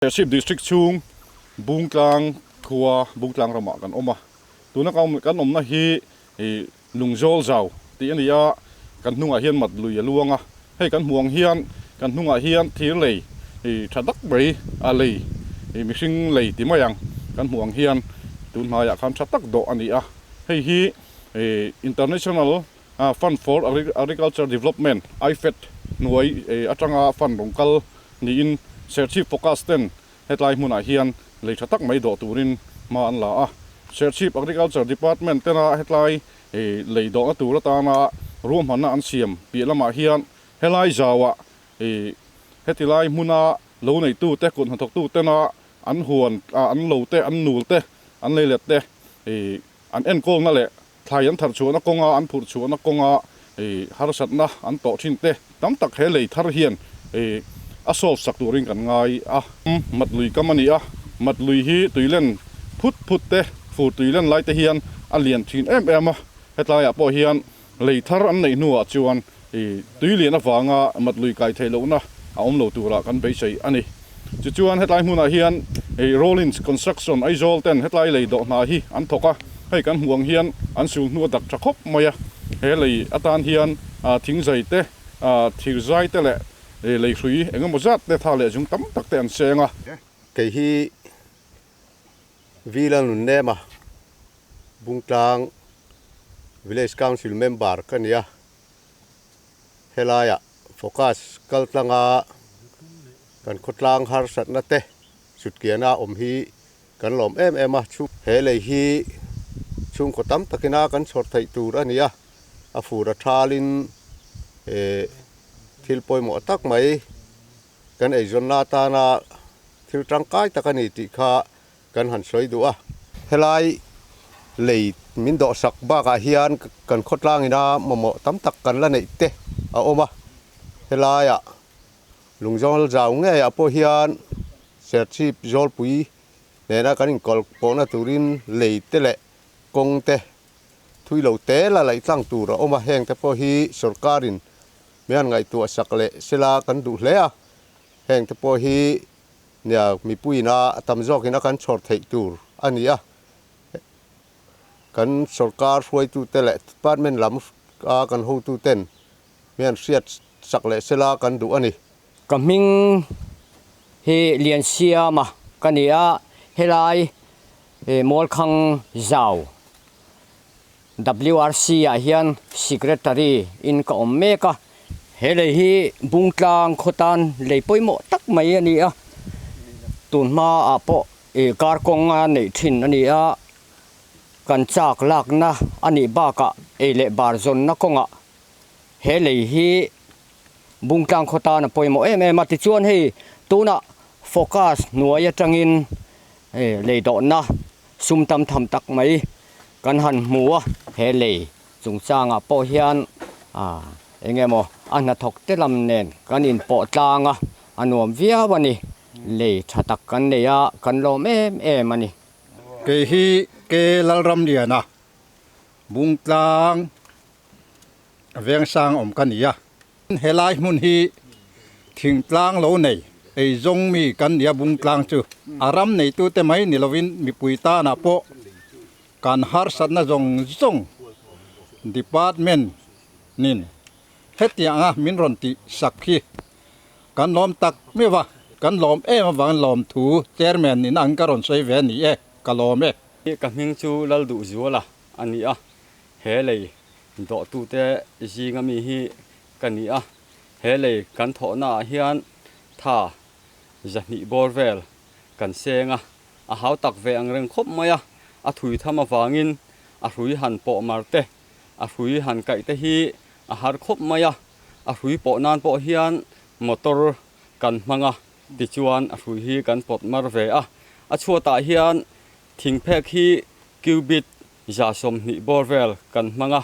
Serchhip District chhung Bungtlang khua Bungtlang ramah kan awm a, tuna kan awmna hi ih Lungzawl zau tih a ni a, kan hnungah hian mat lui a luang a, hei kan hmuh ang hian kan hnungah hian thir lei ih tha tak mai a lei ih mihring lei ti mai ang kan hmuh ang hian tun hnaiah khan tha tak dawh a ni a, hei hi ih International Fund for Agriculture Development, IFAD, hnuai atanga fund rawn kal niin Serchhip Focus ten hetlai hmunah hian lei tha tak mai dawh turin hma an la a. Serchhip Agriculture Department tena hetlai lei dawhna tur atana ruahmanna an siam piah lamah hian helai zauah heti lai hmuna lo neitute, kut hnathawktu tena an huan, an lo te, an nul te, an leilet te an enkawlna leh Thlai an thar chhuahna kawnga an phurh chhuahna kawnga harsatna an tawh thin te tam tak he lei thar hian a solve sak turin kan ngai a. Mat lui kam a ni a, mat lui hi tuilen phut phut te, fur tuilen lai te hian a lian thin em em a, hetlaiah pawh hian lei thar an neih hnuah chuan Tui lian avanga mat lui kai theih lohna a awm lo turah kan beisei a ni. Tichuan hetlai hmunah hian Rollins Construction Aizawl ten hetlai lei dawh hna hi an thawk a, hei kan hmuh ang hian an sul hnu a dak tha khawp mai a. He lei atan hian thingzai te, thirzai te leh lei hrui eng emaw zat te tha leh zung tam tak te an seng a. Kei hi Vila Nunnema Bungtlang Village Council member ka ni a, helaiah focus kal tlanga kan khawtlang harsatna te sutkiana awm hi kan lawm em em a, he lei hi chhungkaw tam takina kan chhawr theih tur a ni a, a fur a thalin eh thil pawimawh tak mai kan eizawnna atana thil tangkai tak a ni tih kha Kan han sawi duh a. Helai lei min dawhsak bakah hian kan khawtlang ina mamawh tam tak kan la neih te a awm a. Helaiah Lungzawl zau ngeiah pawh hian Serchhip Zawlpui nena kan inkawl pawhna turin lei te leh kawng te thui lo te la laih tlang tur a awm a. Heng te pawh hi sorkarin min han ngaihtuah sak leh sela kan duh hle a. Heng te pawh hi Nia, mipuiin a tam zawkin a kan chhawr theih tur a ni a, kan sorkar hruaitute leh department lam a kan hotuten mi an hriat sak leh sela kan duh a ni. Ka hming hi Liansiama ka ni a, helai Mualkhang Zau WRC ah hian Secretary in ka awm mek a, he lei hi Bungtlang khaw tan lei pawimawh tak mai a ni a, tun hma ah pawh ih kar kawng a neih thin a ni a, kan chak lakna a nih bakah ei leh bar zawnna kawngah he lei hi Bungtlang khaw tan a pawimawh em em a, tichuan hei tunah focus hnuai atangin lei dawhna sum tam tham tak mai kan han hmu a, he lei chungchangah pawh hian ah eng emaw a hnathawk te lam nen kan inpawh tlang a, a nuam viau a ni, lei tha tak kan nei a, kan lawm em em a ni. Kei hi Ke Lalramliana Bungtlang Vengsang awm ka ni a. Helai hmun hi thingtlang lo nei eizawng mi kan nia Bungtlang chu a ram neitute mai ni lovin mipui tanah pawh kan harsatna zawng zawng department nin hetianga min rawn tih sak hi kan lawm tak meuh a, kan lawm em avangin lawmthu chairman in ang ka rawn sawi ve a ni e, ka lawm e. Ka hming chu Lalduhzuala a ni a, he lei Dawhtute zinga mi hi ka ni a, he lei kan thawhnaah hian tha 200 bawr vel kan seng a, a hau tak ve ang reng khawp mai a, a thui tham avangin a hrui han pawh mar te, a hrui han kaih te hi a har khawp mai a, a hrui pawh nan pawh hian motor kan hmang a, tichuan a hrui hi kan pawt mar ve a, a chhuatah hian thingphek hi cubit 120 bawr vel kan hmang a,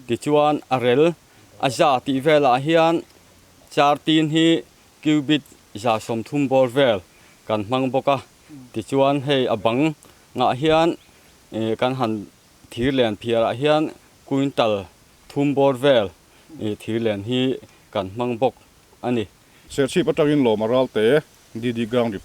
tichuan a rel a za tih velah hian char tin hi cubit 130 bawr vel kan hmang bawk a, tichuan hei a bang ngah hian kan han thir len phiarah hian quintal thum bawr vel thir len hi kan hmang bawk a ni. Serchhip atangin Lawma Ralte, DD Ground Report.